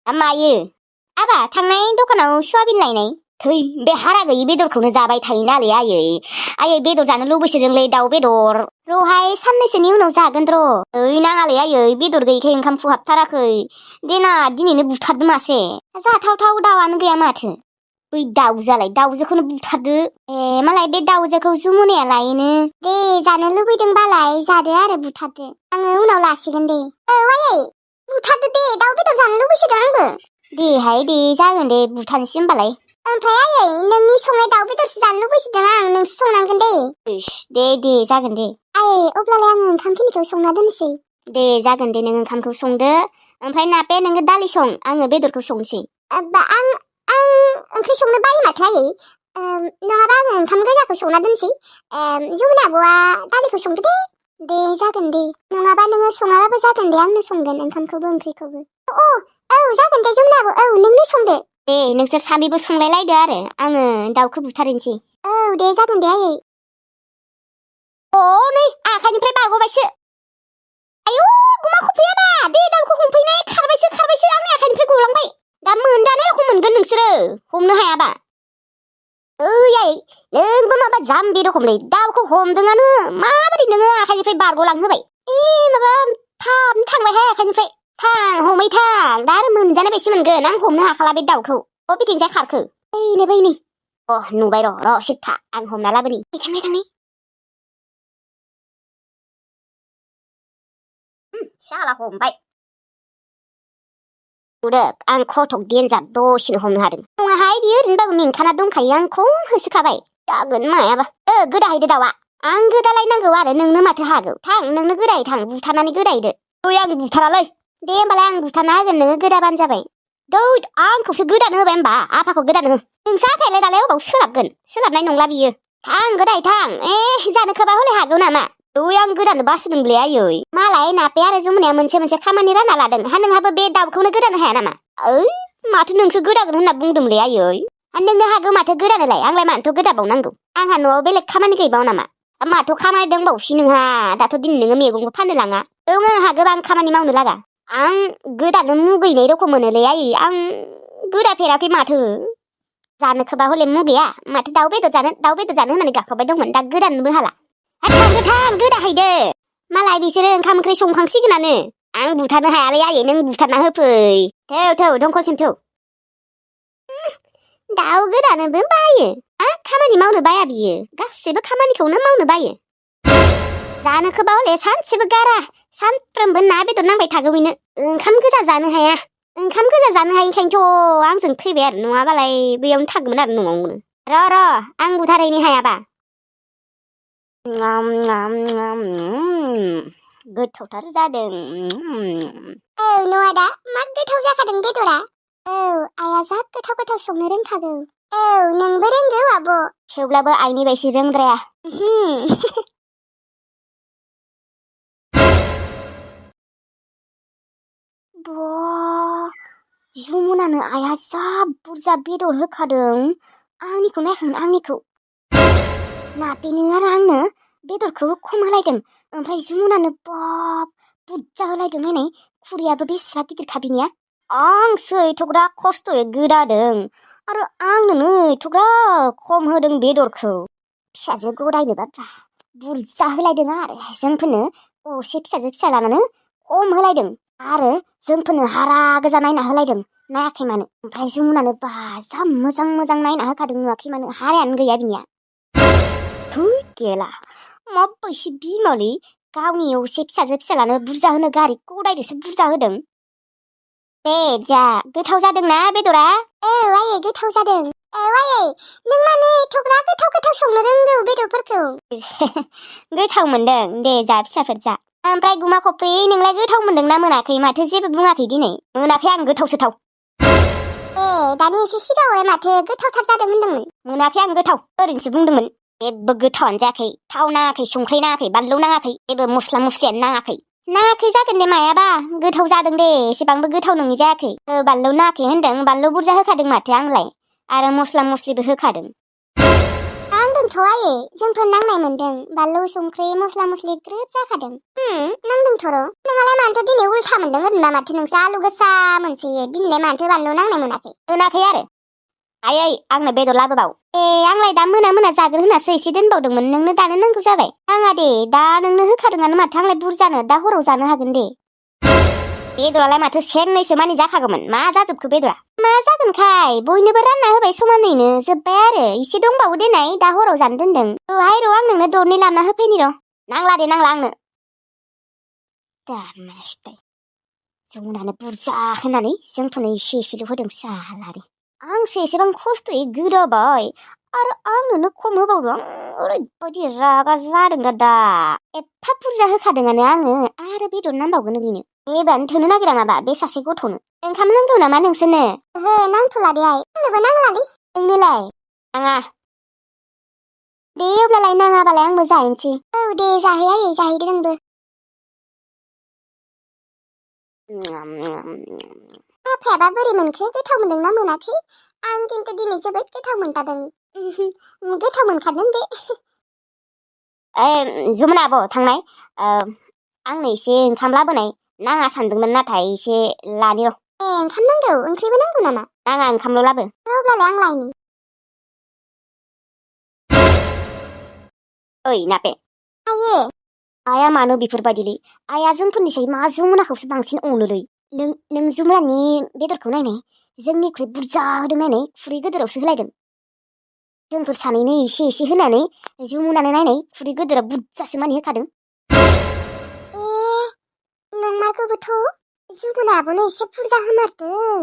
मायो आबा थांनाय दखानाव सयाबिन लायनाय थै बे हारा गैयि बेदरखौनो जाबाय थायो नालै आयै बेदर जानो लुबैसोदोंलै दाउ बेदर रहाय साननैसोनि उनाव जागोन र' ओइ नाङालै आयै बेदर गैयैखाय ओंखाम खहाबथाराखै देना दिनैनो बुथारदो मासे जाथावथाव दाउआनो गैया माथो बै दाउजोआलाय दाउजोखौनो बुथारदो मालाय बे दाउजोखौ जुमुनाया लायोनो दे जानो लुबैदोंबालाय जादो आरो बुथारदो आङो उनाव लासिगोन दे आयै बुथारदो दे दाउ बेदर जानो लुबैसोदों आंबो देहाय दे जागोन दे बुथारनोसै होमबालाय ओमफ्राय आयै नोंनि संनाय दाउ बेदरसो जानो लुबैसोदों आं नोंसो संनांगोन दे इस दे जागोन दे आयै अब्लालाय आङो ओंखामखिनिखौ संना दोनसै दे जागोन दे नों ओंखामखौ संदो ओमफ्राय नापे नोङो दालि सं आङो बेदरखौ संसै आं ओंख्रि संनो बायो माथो आयै नङाबा आङो ओंखाम गोजाखौ संना दोनसै जुमुना आब'आ दालिखौ संदो दे जागोन दे नङाबा नोङो सङाबाबो जागोन दे आंनो संगोन ओंखामखौबो ओंख्रिखौबो औ जागोन दे जुमुना आब' औ नोंनो संदो दे नोंसोर सानैबो संलायलायदो आरो आङो दाउखौ बुथारनोसै औ दे जागोन दे आयै नै आखाइनिफ्राय बाग'बायसो आयौ गुमा खफ्रियाबा दे दाउखौ हमफैनाय खारबायसो आंनि आखाइनिफ्राय गलांबाय दा मोनदानाय रखम मोनगोन नोंसोरो हमनो हायाबा आयै नोंबो माबा जाम्बि रखमलै दाउखौ हमदोंआनो माबोरै नोङो आखाइनिफ्राय बारग'लांहोबाय माबा थाबनो थांबायहाय आखाइनिफ्राय थां हमै थां दा आरो मोनजानाय बायदि मोनगोन आं हमनो हाखाला बे दाउखौ बिथिंजाय खारखो बैनो नुबाय र' सिबथा आं हमना लाबोनि थांनाय शाला हमबाय आं खथक देनजार दसेनो हमनो हादों नङाहाय बियो ओरैनोबाबो मेंखाना दंखायो आंखौ होसोखाबाय जागोन मायाबा गोदाहैदो दाउआ आं गोदालायनांगौ आरो नोंनो माथो हागौ थां नोंनो गोदायै थां बुथारनानै गोदाहैदो आं बुथारालै दे होमबालाय आं बुथारना होगोन नोङो गोदाबानो जाबाय आंखौसो गोदानो होबाय होमबा आफाखौ गोदानो हो नोंसो आफायालाय दालाय अबाव सोलाबनाय नंला बियो थां गोदायै थां जानो खोबा हले हागौ नामा आं गोदानो बासिदोंलै आयै मालाय नापे आरो जुमुनाया मोनसे खामानि रानना लादों नोंहाबो बे दाउखौनो गोदानो हाया नामा माथो नोंसो गोदागोन होनना बुंदोंलै आयै नोंनो हागौ माथो गोदानोलाय आंलाय मानोथ' गोदाबावनांगौ आंहा न'आव बेलेग खामानि गैबाव नामा माथो खामानि दंबावसै नोंहा दाथ' दिनै नोङो मैगंबो फाननो लाङा आंहा गोबां खामानि मावनो लागा आं गोदानो मुगैनाय रखम मोनोलै आयै आं गोदाफेराखै माथो जानो खोबा हले मुगैया माथो दाउ बेदर जानो होननानै गाबखाबाय दंमोन दा गोदानोबो हाला थां गोदाहैदो मालाय बिसोरो ओंखाम ओंख्रि संखांसिगोनानो आं बुथारनो हायालै आयै नों बुथारना होफै थौ दंखलसिम थौ दाउ गोदानोबो बायो खामानि मावनो बाया बियो गासैबो खामानिखौनो मावनो बायो जानो खोबा हले सानसेबो गारा सानफ्रोमबो ना बेदर नांबाय थागौ बेनो ओंखाम गोजा जानो हायिखायनोथ' आंजों फैबाय आरो नङाबालाय बैयावनो थागौमोन आरो न'आवनो र' आं बुथारहैनो हायाबा गोथावथार जादों न'आदा मा गोथाव जाखादों बेदरा आइया जा गोथाव संनो रोंखागौ नोंबो रोंगौ आब' थेवब्लाबो आइनि बायदि रोंद्राया जुमुनानो आइया जा बुरजा बेदर होखादों आंनिखौ नायखांनो आंनिखौ नापेनो आरो आंनो बेदरखौ खम होलायदों ओमफ्राय जुमुनानो बुरजा होलायदों नायनाय खुरियाबो बेसेबा गिदिरखा बिनिया आंसो एथ'ग्रा खस्थ'यै गोदादों आरो आंनो एथ'ग्रा खम होदों बेदरखौ फिसाजो गदायनोबा बुरजा होलायदों आरो जोंफोरनो असे फिसा लानानै खम होलायदों आरो जोंफोरनो हारा गोजा नायना होलायदों नायाखै मानो ओमफ्राय जुमुनानो जा मोजां नायना होखादों नुवाखै मानो हारायानो गैया बिनिया गेला माबायदि बिमालै गावनि असे फिसालानो बुरजा होनो गारि गदायदोसो बुरजा होदों दे जा गोथाव जादोंना बेदरा आयै गोथाव जादों आयै नों मानो एथ'ग्रा गोथाव संनो रोंगौ बेदरफोरखौ गोथाव मोनदों दे जा फिसाफोर जा ओमफ्राय गुमा खफ्रि नोंलाय गोथाव मोनदोंना मोनाखै माथो जेबो बुङाखै दिनै मोनाखै आं गोथावसोथाव दानि एसे सिगाङाव माथो गोथावथार जादों होनदोंमोन मोनाखै आं गोथाव ओरैनोसो बुंदोंमोन जेबो गोथावानो जायाखै थाव नाङाखै संख्रि नाङाखै बानलु नाङाखै जेबो मस्लायानो नाङाखै जागोन दे मायाबा गोथाव जादों दे एसेबांबो गोथाव नङि जायाखै बानलु नाङाखै होनदों बानलु बुरजा होखादों माथो आंलाय आरो मस्लिबो होखादों आं नांदोंथ' आयै जोंफोर नांनाय मोनदों बानलु संख्रि मस्ला मस्लि ग्रोब जाखादों नांदोंथ' र' नोंहालाय मानोथो दिनै उल्था मोनदों ओरैनो माथो नोंसो आलु गोसा मोनसोयो दिनैलाय मानोथो बानलु नांनाय मोनाखै आरो आयै आंनो बेदर लाबोबाव आंलाय दा मोना जागोन होननासो एसे दोनबावदोंमोन नोंनो दानो नांगौ जाबाय नाङा दे दा नोंनो होखादोंआनो माथो आंलाय बुरजानो दा हराव जानो हागोन दे बेदरालाय माथो सेरनैसो मानि जाखागौमोन मा जाजोबखो बेदरा मा जागोनखाय बयनोबो रानना होबाय समानैनो जोब्बाय आरो एसे दंबावो देनाय दा हराव जानो दोनदों र'हाय र' आं नोंनो दरनै लाना होफैनि र' नांला दे नांला आंनो दामासथाय जमुनानो बुरजा होनानै जोंफोरनो एसे एसेल' होदों सालारि आंसो एसेबां खस्थ'यै गोदाबाय आरो आंनोनो खम होबावदों ओरैबायदि रागा जादों दा एफा बुरजा होखादोंआनो आङो आरो बेदर नांबावगोन बेनो एबानो थोनो नागिरा माबा बे सासे गथ'नो ओंखाम नांगौ नामा नोंसोरनो ओहो नांथ'ला दे आइ आंनोबो नांलालै नोंनोलाय नाङा दे अब्लालाय नाङाबालाय आंबो जाहैनोसै औ दे जाहै आयै जाहैदो नोंबो आफायाबा बोरै मोनखो गोथाव मोनदोंना मोनाखै आं खिन्थु दिनै जोबोद गोथाव मोनखादों गोथाव मोनखादों बे जमुना आब' थांनाय आंनो एसे ओंखाम लाबोनाय नाङा सानदोंमोन नाथाय एसे लानि र' ओंखाम नांगौ ओंख्रिबो नांगौ नामा नाङा ओंखामल' लाबो अब्लालाय आं लायनि ओइ नापे आयै आया मानो बेफोरबायदिलै आया जोंफोरनिसाय मा जमुनाखौसो बांसिन अनोलै नों जमुनानि बेदरखौ नायनाय जोंनिख्रुइ बुरजा होदों नायनाय खुरै गोदोरावसो होलायदों जोंफोर सानैनो एसे एसे होनानै जमुनानो नायनाय खुरै गोदोरा बुरजासो मानि होखादों नंमारगौबोथ' जमुना आब'नो एसे बुरजा होमारदों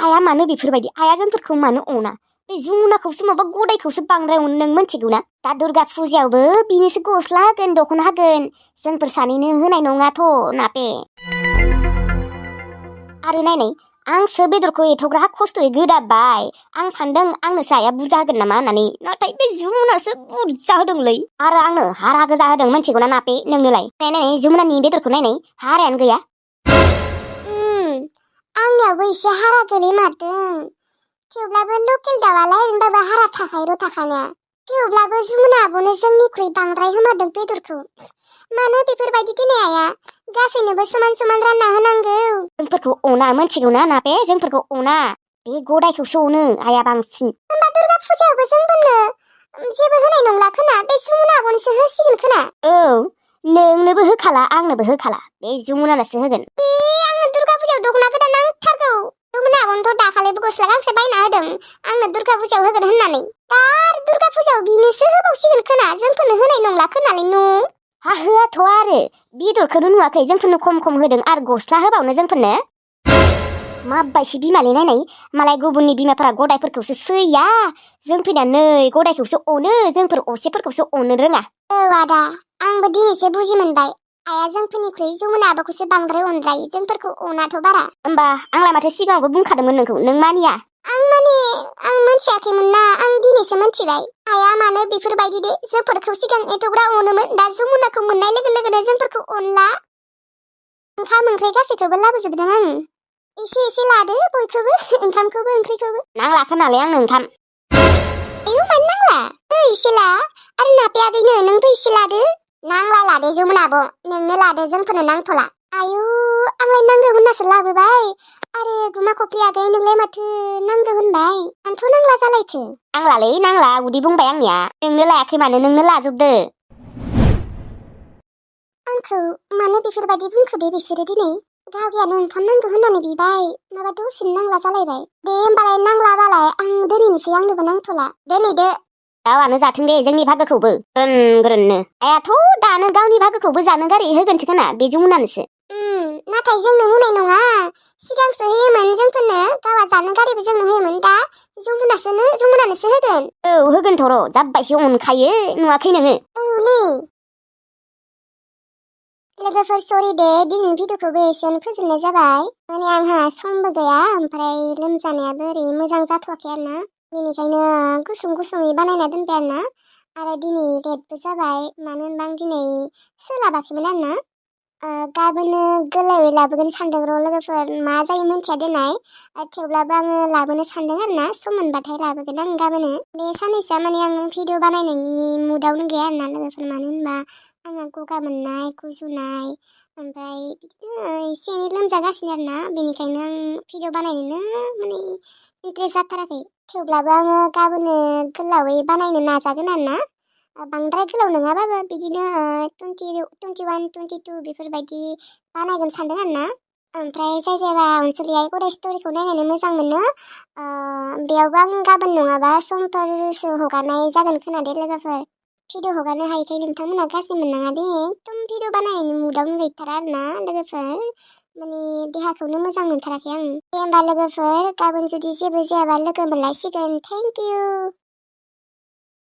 आया मानो बेफोरबायदि आया जोंफोरखौ मानो अना बे जमुनाखौसो माबा गदायखौसो बांद्राय अनो नों मिथिगौ ना दा दुर्गा फुजायावबो बिनिसो गस्ला होगोन दख'ना होगोन जोंफोर सानैनो होनाय नङाथ' नापे आरो नायनाय आंसो बेदरखौ एथ'ग्रा खस्थ'यै गोदाबाय आं सानदों आंनोसो आया बुरजा होगोन नामा होननानै नाथाय बे जमुनासो बुरजा होदोंलै आरो आंनो हारा गोजा होदों मिथिगौना नापे नोंनोलाय नायनाय जमुनानि बेदरखौ नायनाय हारायानो गैया आंनियावबो एसे हारा गोलैमारदों थेवब्लाबो लकेल दाउआलाय ओरैनोबाबो हारा थाखानाया थेवब्लाबो जमुना आब'नो जोंनिख्रुइ बांद्राय होमारदों बेदरखौ मानो बेफोरबायदि दिनै आया गासैनोबो समान समान रानना होनांगौ जोंफोरखौ अना मिथिगौना नापे जोंफोरखौ अना बे गदायखौसो अनो आया बांसिन होमबा दुर्गा फुजायावबो जोंफोरनो जेबो होनाय नंला खोना बे जमुना आब'नोसो होसिगोन खोना औ नोंनोबो होखाला आंनोबो होखाला बे जमुनानोसो होगोन आंनो दुर्गा फुजायाव दख'ना गोदान नांथारगौ जमुना आब'नोथ' दाखालिबो गस्ला गांसे बायना होदों आंनो दुर्गा फुजायाव होगोन होननानै दा आरो दुर्गा फुजायाव बिनोसो होबावसिगोन खोना जोंफोरनो होनाय नंला खोनालै होआथ' आरो बेदरखौनो नुवाखै जोंफोरनो खम होदों आरो गस्ला होबावनो जोंफोरनो माबायसि बिमालै नायनाय मालाय गुबुननि बिमाफोरा गदायफोरखौसो सैया जोंफोरना नै गदायखौसो अनो जोंफोर असेफोरखौसो अनो रोङा औ आदा आंबो दिनैसो बुजि मोनबाय आया जोंफोरनिख्रुइ जमुना आब'खौसो बांद्राय अनद्रायो जोंफोरखौ अनाथ' बारा होमबा आंलाय माथो सिगाङावबो बुंखादोंमोन नोंखौ नों मानिया आं मोनथियाखैमोन ना आं दिनैसो मोनथिबाय आया मानो बेफोरबायदि दे जोंफोरखौ सिगां एथ'ग्रा अनोमोन दा जमुनाखौ मोननाय लोगो लोगोनो जोंफोरखौ अनला ओंखाम ओंख्रि गासैखौबो लाबोजोबदों आं एसे एसे लादो बयखौबो ओंखामखौबो ओंख्रिखौबो नांला खोनालै आंनो ओंखाम आयौ मानो नांला एसे ला आरो नापे आगैनो नोंबो एसे लादो नांला लादे जमुना आब' नोंनो लादो जोंफोरनो नांथ'ला आयौ आंलाय नांगौ होननासो लाबोबाय आरो गुमा खफ्रि आगै नोंलाय माथो नांगौ होनबाय आंथ' नांला जालायखो नांलालै नांला उदै बुंबाय आंनिया नोंनो लायाखै मानो नोंनो लाजोबदो आंखौ मानो बेफोरबायदि बुंखो दे बिसोरो दिनै गावगायानो ओंखाम नांगौ होननानै बिबाय माबा दसेनो नांला जालायबाय दे होमबालाय नांलाबालाय आं दोनैनोसै आंनोबो नांथ'ला दोनैदो गावआनो जाथों दे जोंनि भागोखौबो ग्रोननो आयाथ' दानो गावनि भागोखौबो जानो गारै होगोनसो खोना बे जमुनानोसो नाथाय जोंनो होनाय नङा सिगांसो होयोमोन जोंफोरनो गावआ जानो गारैबो जोंनो होयोमोन दा जमुनानोसो होगोन औ होगोनथ' र' जाब्बायसो अनखायो नुवाखै नोङो औलै लोगोफोर सरि दे दिनैनि भिडिअखौबो एसेयावनो फोजोबनाय जाबाय माने आंहा समबो गैया ओमफ्राय लोमजानायाबो ओरै मोजां जाथ'वाखै आरोना बेनिखायनो गुसुङै बानायना दोनबाय आरोना आरो दिनै लेटबो जाबाय मानो होनबा आं दिनै सोलाबाखैमोन आरोना गाबोनो गोलावै लाबोगोन सानदों र' लोगोफोर मा जायो मिन्थिया देनाय थेवब्लाबो आङो लाबोनो सानदों आरो ना सम मोनबाथाय लाबोगोन आं गाबोनो बे साननैसोआ माने आं भिडिअ बानायनायनि मुडावनो गैया आरो ना लोगोफोर मानो होनबा आंहा गगा मोननाय गुजुनाय ओमफ्राय बिदिनो एसे एनै लोमजागासिनो आरो ना बेनिखायनो आं भिडिअ बानायनोनो माने इन्ट्रेस्ट जाथाराखै थेवब्लाबो आङो गाबोनो गोलावै बानायनो नाजागोन आरो ना बांद्राय गोलाव नङाबाबो बिदिनो 21, 22 बेफोरबायदि बानायगोन सानदों आरो ना ओमफ्राय जाय जायबा अनसुलिया गदाय स्ट'रिखौ नायनानै मोजां मोनो बेयावबो आं गाबोन नङाबा समफोरसो हगारनाय जागोन खोनादे लोगोफोर भिडिअ हगारनो हायैखाय नोंथांमोना गाज्रि मोननाङा दे एकदम भिडिअ बानायनायनि मुडावनो गैथारा आरो ना लोगोफोर माने देहाखौनो मोजां मोनथाराखै आं दे होमबा लोगोफोर गाबोन जुदि जेबो जायाबा लोगो मोनलायसिगोन थेंक इउ